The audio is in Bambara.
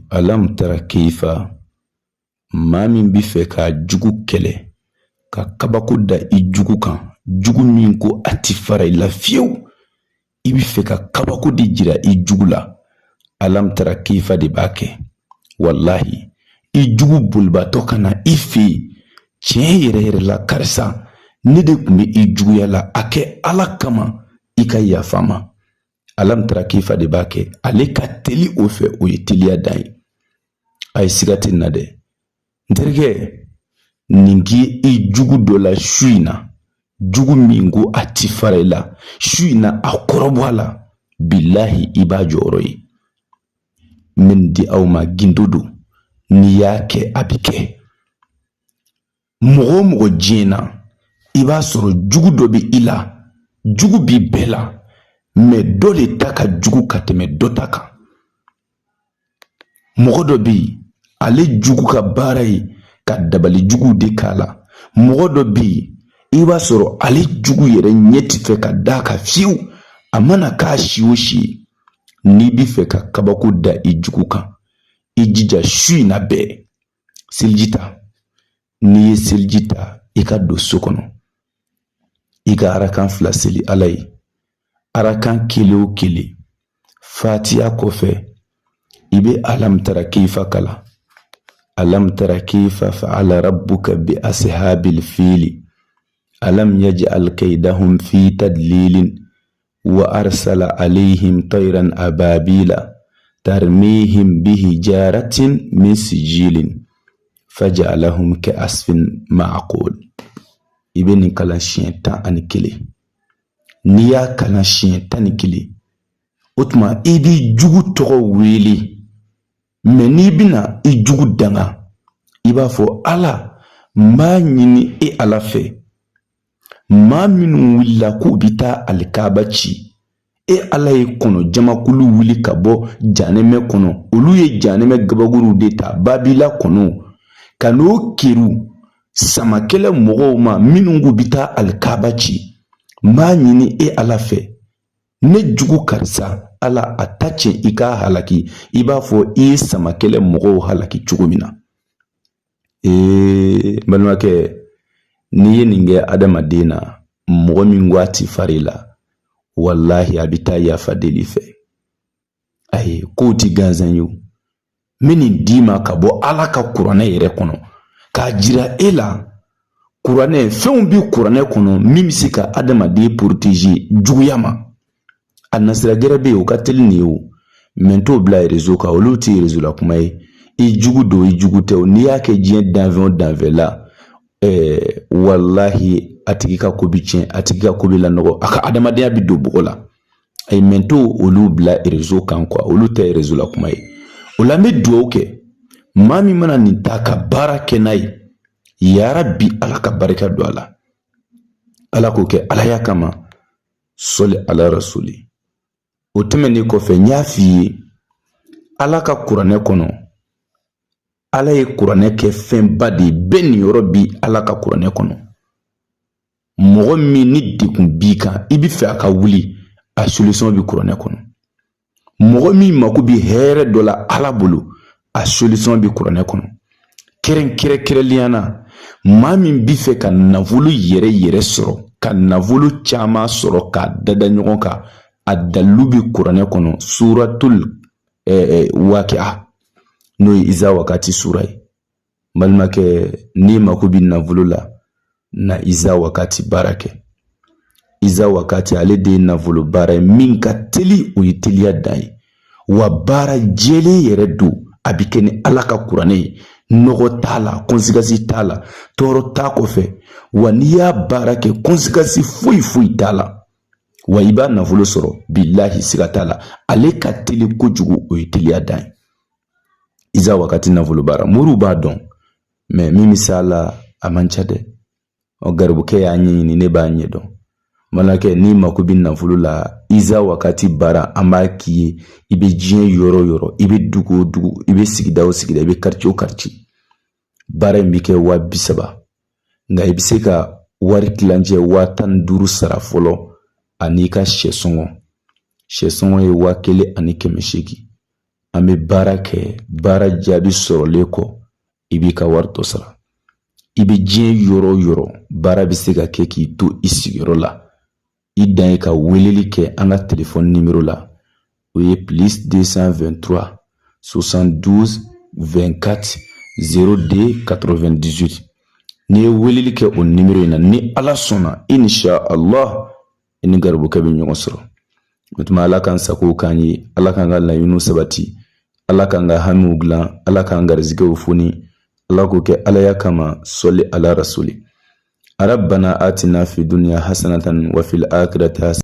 Alam tara keifa, maa min bɛ fɛ k'a jugu kɛlɛ, ka kabako da i jugu kan, jugu min ko a ti fara i la fiyewu, i bɛ fɛ ka kabako de jira i jugu la, alam tara keifa de b'a kɛ. Walahi, i jugu bolibatɔ ka na i fɛ yen, tiɲɛ yɛrɛ yɛrɛ la, karisa, ne de tun bɛ i juguya la, a kɛ Ala kama, i ka yafa n ma. Alam tara keifa de b'a kɛ. Ale ka teli o fɛ, o ye teliya dan ye. A ye siga tɛ na dɛ, n terikɛ, nin k'i i jugu dɔ la su in na, jugu min ko a ti fara i la, su in na a kɔrɔbɔ a la, bilahi, i b'a jɔyɔrɔ ye. N bɛ nin di aw ma, gindo don, n'i y'a kɛ a bɛ kɛ. Mɔgɔ o mɔgɔ diɲɛ na, i b'a sɔrɔ jugu dɔ bɛ i la, jugu bi bɛɛ la, mɛ dɔ de ta ka jugu ka tɛmɛ dɔ ta kan. Mɔgɔ dɔ bɛ yen, ale jugu ka baara ye ka dabali juguw de k'a la. Mɔgɔ dɔ bɛ yen, i b'a sɔrɔ ale jugu yɛrɛ ɲɛ ti fɛ ka d'a kan fiyewu, a mana k'a si o si ye. N'i bɛ fɛ ka kabako da i jugu kan, i jija su in na bɛɛ seliji ta. N'i ye seliji ta, i ka don so kɔnɔ, i ka arakan 2 seli Ala ye. Arakan kelen o kelen, fatiya kɔfɛ, i bɛ alam tara keifa kalan. Alam tara keifa fa'ala rabbuka bi ashabil fili alam yaj'al kaidahum fi tadlilin wa arsala alayhim tayran ababila tarmihim bihijaratin min sijilin faja'alahum ka asfin ma'qul. I bɛ nin kalan siɲɛ 11. N'i y'a kalan siɲɛ 11, o tuma i b'i jugu tɔgɔ wele. Mɛ n'i bɛna i jugu danga, i b'a fɔ: Ala, n b'a ɲini e Ala fɛ, maa minnu wulila k'u bɛ taa alikaba ci, e Ala ye kɔnɔ jamakulu wuli ka bɔ janɛmɛ kɔnɔ, olu ye janɛmɛ gabakuruw de ta, babila kɔnɔw, ka n'o keru samakɛlɛ mɔgɔw ma minnu k'u bɛ taa alikaba ci. N b'a ɲini e Ala fɛ, ne jugu karisa, Ala, a ta tiɲɛ, i k'a halaki i b'a fɔ i ye samakɛlɛ mɔgɔw halaki cogo min na. Ee, balimakɛ, n'i ye nin kɛ adamaden na, mɔgɔ min ko a ti fari la, walahi, a bɛ taa yafa deli fɛ. Ayi, kow ti gansan ye o. N bɛ nin d'i ma ka bɔ Ala ka kuranɛ yɛrɛ kɔnɔ, k'a jira e la, kuranɛ fɛnw bɛ kuranɛ kɔnɔ min bɛ se ka adamaden protéger juguya ma. A nasira gɛrɛ bɛ yen, o ka teli nin ye o, mɛ n t'o bila réseau kan, olu tɛ réseau la kuma ye. I jugu don, i jugu tɛ o, n'i y'a kɛ diɲɛ danfɛn o danfɛn la, walahi, a tigi ka ko bi tiɲɛ, a tigi ka ko bɛ lanɔgɔ, a ka adamadenya bɛ don bɔgɔ la. Ayi, mɛ n t'o olu bila réseau kan kuwa, olu tɛ réseau la kuma ye. O la, n bɛ dugawu kɛ, maa min mana nin ta ka baara kɛ n'a ye, yarabi, Ala ka barika don a la, Ala k'o kɛ Alaya kama, sɔli ala rasuli. O tɛmɛnen kɔfɛ, n y'a f'i ye, Ala ka kuranɛ kɔnɔ, Ala ye kuranɛ kɛ fɛnba de ye. Bɛɛ nin yɔrɔ bi Ala ka kuranɛ kɔnɔ. Mɔgɔ min ni degun b'i kan, i bɛ fɛ a ka wuli, a solution bɛ kuranɛ kɔnɔ. Mɔgɔ min mako bɛ hɛrɛ dɔ la Ala bolo, a solution bɛ kuranɛ kɔnɔ. Kɛrɛnkɛrɛnkɛrɛnnenya na, maa min bɛ fɛ ka nafolo yɛrɛ yɛrɛ sɔrɔ, ka nafolo caman sɔrɔ k'a dada ɲɔgɔn kan, a dalilu bɛ kuranɛ kɔnɔ, suratul waqi'a, n'o ye iza wakati sura ye. N balimakɛ, n'i mako bɛ nafolo la, na iza wakati baara kɛ. Iza wakati, ale de ye nafolo baara ye min ka teli, o ye teliya dan ye, wa baara jɛlen yɛrɛ don. A bɛ kɛ ni Ala ka kuranɛ ye, nɔgɔ t'a la, conséquence t'a la, tɔɔrɔ t'a kɔfɛ. Wa n'i y'a baara kɛ, conséquence foyi foyi t'a la, wa i b'a nafolo sɔrɔ, bilahi, siga t'a la. Ale ka teli kojugu, o ye teliya dan ye. Iza wakati nafolo baara, moriw b'a dɔn, mɛ min bɛ s'a la, a man ca dɛ. Ɔ, garibukɛ y'a ɲɛɲini, ne b'a ɲɛdɔn. Balimakɛ, n'i mako bɛ nafolo la, iza wakati baara, an b'a k'i ye. I bɛ diɲɛ yɔrɔ o yɔrɔ, i bɛ dugu o dugu, i bɛ sigida o sigida, i bɛ quartier o quartier, baara in bɛ kɛ 30 000. Nka i bɛ se ka wari tilancɛ 15 000 sara fɔlɔ, ani i ka sɛ sɔngɔ. Sɛ sɔngɔ ye 1800. An bɛ baara kɛ, baara jaabi sɔrɔlen kɔ, i b'i ka wari tɔ sara. I bɛ diɲɛ yɔrɔ o yɔrɔ, baara bɛ se ka kɛ k'i to i sigiyɔrɔ la. I dan ye ka weleli kɛ an ka telefɔni nimero la, o ye plus 223 72 24 02 98. N'i ye weleli kɛ o nimero in na, ni Ala sɔnna, insha Allah, i ni garibukɛ bɛ ɲɔgɔn sɔrɔ. O tuma, Ala k'an sago k'an ye, Ala k'an ka laɲiniw sabati, Ala k'an ka hamiw dilan, Ala k'an garizigɛw foni, Ala k'o kɛ Alaya kama. Sɔli ala rasuli. Rabbana atina fi dunya hasanatan wa fil akhirati.